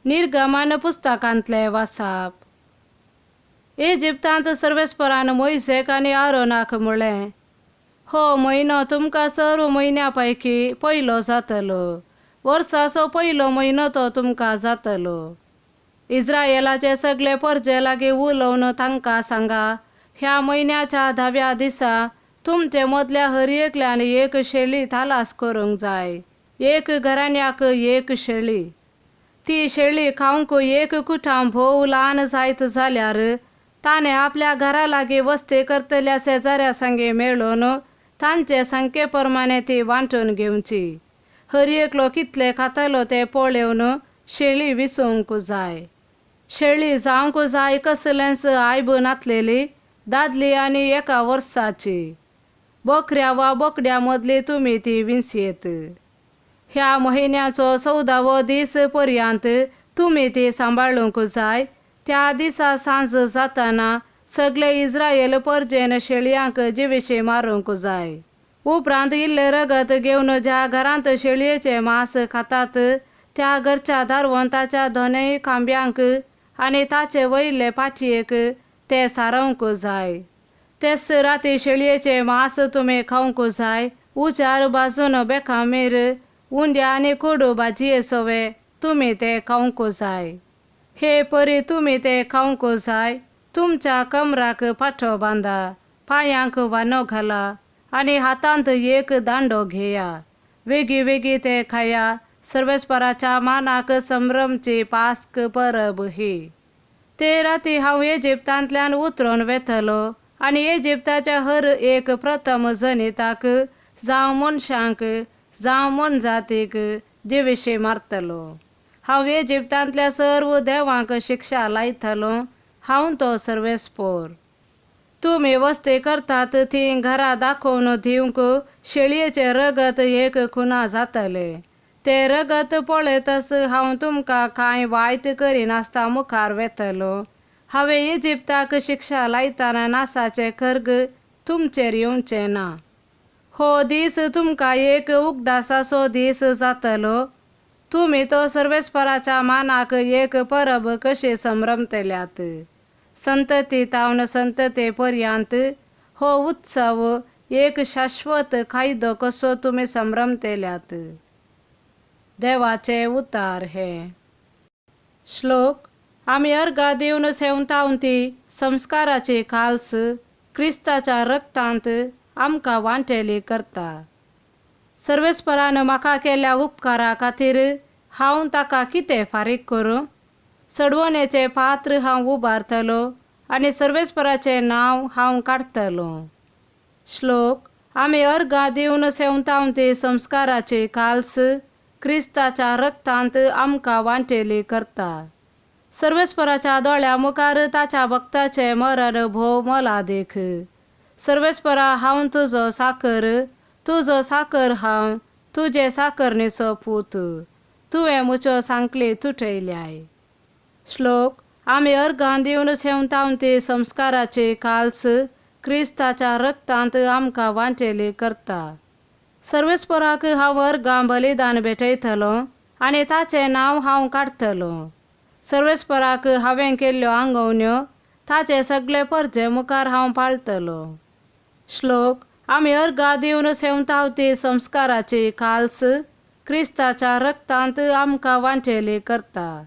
निर्गमन पुस्तकांतले वासाप. इजिप्तांत सर्वेस्परान मोयसेक आनी आरोनाक म्हळें, हो म्हयनो तुमकां सर्व म्हयन्या पैकी पयलो जातलो, वर्साचो पयलो म्हयनो तो तुमकां जातलो. इस्रायलाचे सगळे परजे लागीं उलोवन तांकां सांगा, ह्या म्हयन्याच्या धाव्या दिसा तुमचे मदल्या हर एकल्यान एक शेळी थालास करूंक जाय, एक घराण्याक एक शेळी. ती शेळी खावंक एक कुटाम भोव ल्हान जायत जाल्यार ताणें आपल्या घरा लागीं वस्ती करतल्या शेजाऱ्या संगी मेळून तांचे संख्ये प्रमाणे ती वांटून घेवची. हर एकलो कितले खातलो ते पळोवन शेळी विसोवंक जाय. शेळी जावंक जाय कसलेंच आयब नातलेली, दादली आनी एका वर्साची. बोकऱ्या वा बोकड्या मदली तुमी ती विंचयेत. ह्या म्हयन्याचो चवदावो दीस पर्यंत तुमी ती सांबाळूंक जाय. त्या दिसा सांज जातना सगळे इस्रायल परजेन शेळयांक जिविशी मारूंक जाय. उपरांत इल्लें रगत घेवन ज्या घरांत शेळयेचें मांस खातात त्या घरच्या दारवंताच्या दोनूय खांब्यांक आनी ताचे वयले पाटयेक ते सारोवंक जाय. तेच राती शेळयेचें मांस तुमी खावंक जाय. उजार भाजून बेकामीर उंड्या आनी कोडू भाजये सवे तुमी ते खावंक जाय. हे परी तुमी ते खावंक जाय. तुमच्या कमराक पाटो बांदा, पांयांक वानो घाला आनी हातांत एक दांडो घेया. वेगीं वेगीं ते खाया. सर्वेस्पराच्या मानाक संभ्रमची पास्क परब ही. ते राती हांव इजिप्तांतल्यान उतरून वेतलो आनी इजिप्ताच्या हर एक प्रथम जनिताक, जावं मनशांक जावं मोनजातीक जिविशी मारतलो. हांव इजिप्तांतल्या सर्व देवांक शिक्षा लायतलो. हांव तो सर्वेस्पोर. तुमी वस्ती करतात ती घरा दाखोवन दिवंक शेळयेचें रगत एक खुना जातलें. तें रगत पळयतच हांव तुमकां कांय वायट करिनासतना मुखार वेतलो. हांवें इजिप्ताक शिक्षा लायतना नासाचें खर्ग तुमचेर येवचें ना. हो दीस तुमकां एक उगडासाचो दीस जातलो. तुमी तो सर्वेस्पराच्या मानाक एक परब कशी संभ्रमतल्यात. संतती तावन संतते पर्यंत हो उत्सव एक शाश्वत कायदो कसो तुमी संभ्रमतल्यात. देवाचे उतार हे. श्लोक. आमी अर्घा दिवन सेवतावन ती संस्काराची काल्स क्रिस्ताच्या रक्तांत आमकां वांटेली करता. सर्वेस्परान म्हाका केल्ल्या उपकारा खातीर हांव ताका कितें फारीक करूं? चडवणेचें पात्र हांव उबारतलो आनी सर्वेस्पराचें नांव हांव काडटलो. श्लोक. आमी अर्घां दिवन सेवतावन ती संस्काराची काल्स क्रिस्ताच्या रक्तांत आमकां वांटेली करता. सर्वेस्पराच्या दोळ्या मुखार ताच्या भक्ताचें मरण भोव मोलादीक. सर्वेस्परा, हांव तुजो साकर, तुजो साकर हांव, तुजे साकरणीचो पूत. तुवें म्हज्यो सांकली तुटयल्याय. श्लोक. आमी अर्घां दिवन सेवतावन ती संस्काराची काल्स क्रिस्ताच्या रक्तांत आमकां वांटेली करता. सर्वेस्पराक हांव अर्घां बलिदान भेटयतलो आनी ताचें नांव हांव काडटलो. सर्वेस्पराक हांवें केल्ल्यो आंगवण्यो ताचे सगळे परजे मुखार हांव पाळटलो. श्लोक. आमी अर्घां दिवन सेवताव ती संस्काराची काल्स क्रिस्ताच्या रक्तांत आमकां वांटेली करता.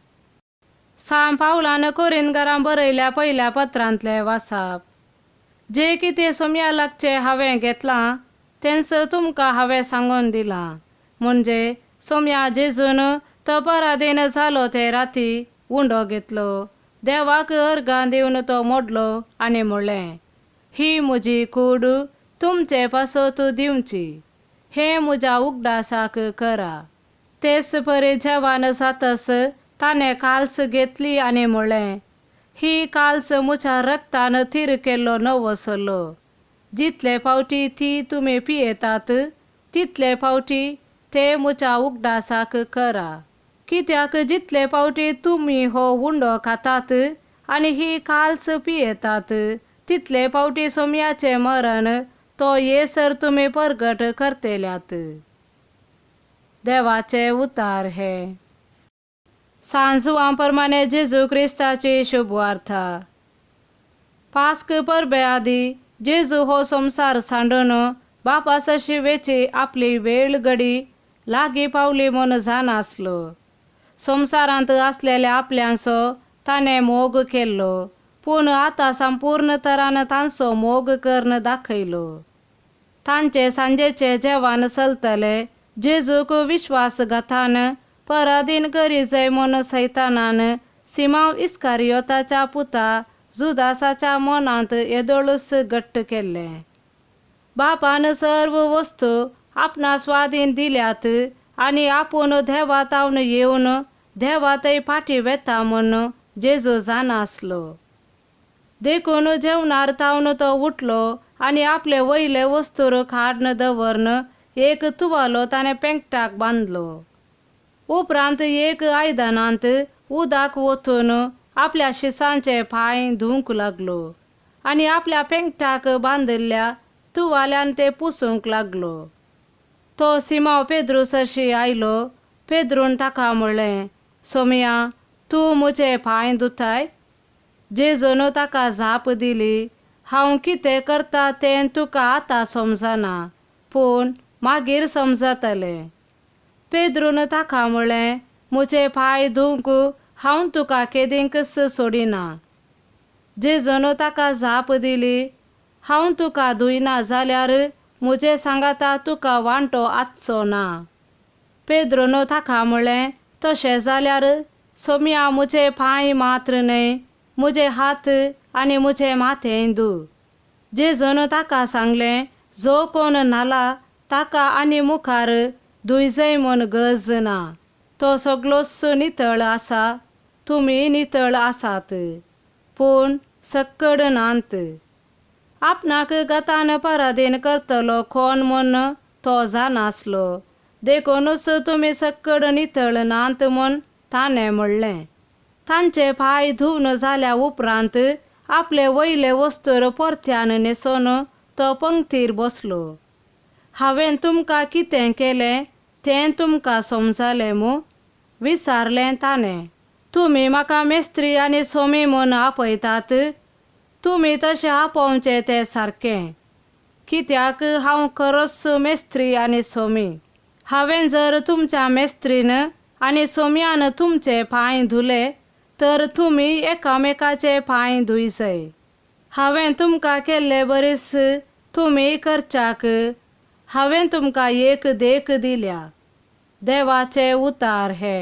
सांत पावलान कोरिंदकारांक बरयल्या पयल्या पत्रांतले वासाप. जें कितें सोम्या लागचें हांवें घेतलां तेंच तुमकां हांवें सांगून दिलां, म्हणजे सोम्या जेजून तो परादीन जालो ते राती उंडो घेतलो, देवाक अर्घां दिवन तो मोडलो आनी म्हणलें, ही म्हजी कूड तुमचे पासत दिवची, हें म्हज्या उगडासाक करा. तेच परी जेवण जातच ताणें काल्स घेतली आनी म्हणलें, ही काल्स म्हज्या रक्तान थीर केल्लो नवो सल्लो. जितले फावटी ती तुमी पियेतात तितले फावटी ते म्हज्या उगडासाक करा. कित्याक जितले फावटी तुमी हो उंडो खातात आनी ही काल्स पियेतात तितले फावटी सोम्याचें मरण तो येसर तुमी परगट करतल्यात. देवाचे उतार हे. सांजुआ प्रमाणे जेजू क्रिस्ताची शुभवार्ता. पास्क परबे आदी जेजू हो संवसार सांडून बापासशी वेची आपली वेळ घडी लागीं पावली म्हूण जाणासलो. संवसारांत आसलेल्या आपल्यांचो ताणें मोग केल्लो, पूण आतां संपूर्ण तरान तांचो मोग करून दाखयलो. तांचे सांजेचे जेवण चलतले जेजूक विश्वासघातान पराधीन करी जाय म्हूण सैतानान सिमांव इस्कारियोताच्या पुता जुदासाच्या मनांत येदोळूच घट्ट केल्लें. बापान सर्व वस्तू आपणा स्वाधीन दिल्यात आनी आपूण देवा तावन येवन देवा थंय फाटीं वेता म्हूण जेजू जाणा आसलो. देखून जेवणार तावन तो उठलो आनी आपले वयले वस्तूर काडून दवरून एक तुवालो ताणें पेंकटाक बांदलो. उपरांत एक आयदनांत उदक ओतून आपल्या शिसांचे पांय धुवंक लागलो आनी आपल्या पेंकटाक बांदिल्ल्या तुवाल्यान ते पुसूंक लागलो. तो सिमांव पेद्रू सरशी आयलो. पेद्रून ताका म्हणलें, सोमया, तूं म्हजे पांय धुताय? जेजून ताका जाप दिली, हांव कितें करता तें तुका आतां समजना, पूण मागीर समजतलें. पेद्रून ताका म्हणलें, म्हजे पांय धुवंक हांव तुका केदींकच सोडिना. जेजून ताका जाप दिली, हांव तुका धुयना जाल्यार म्हजे सांगाता तुका वांटो आसचो ना. पेद्रून ताका म्हणलें, तशें जाल्यार सोमया म्हजे पांय मात्र न्हय, म्हजे हात आनी म्हजें माथेंय धू. जेजून ताका सांगलें, जो कोण न्हाला ताका आनी मुखार धुयजय म्हूण गरज ना, तो सगळोच नितळ आसा. तुमी नितळ आसात, पूण सक्कड नात. आपणाक गतान पराधीन करतलो कोण म्हूण तो जाणासलो, देखूनच तुमी सक्कड नितळ नात म्हूण ताणें म्हणलें. तांचे पांय धुवन जाल्या उपरांत आपले वयले वस्तूर परत्यान न्हेसोन तो पंक्तीर बसलो. हांवें तुमकां कितें केलें तें तुमकां समजलें मू? विचारलें ताणें. तुमी म्हाका मेस्त्री आनी सोमी म्हूण आपयतात. तुमी तशें आपोवचें तें सारकें, कित्याक हांव खरोच मेस्त्री आनी सोमी. हांवें जर तुमच्या मेस्त्रीन आनी सोम्यान तुमचे पांय धुले तर तुमी एकामेकाचे पांय धुयसय. हांवें तुमकां केल्ले बरीच तुमी करच्याक हांवें तुमकां एक देख दिल्या. देवाचे उतार हे.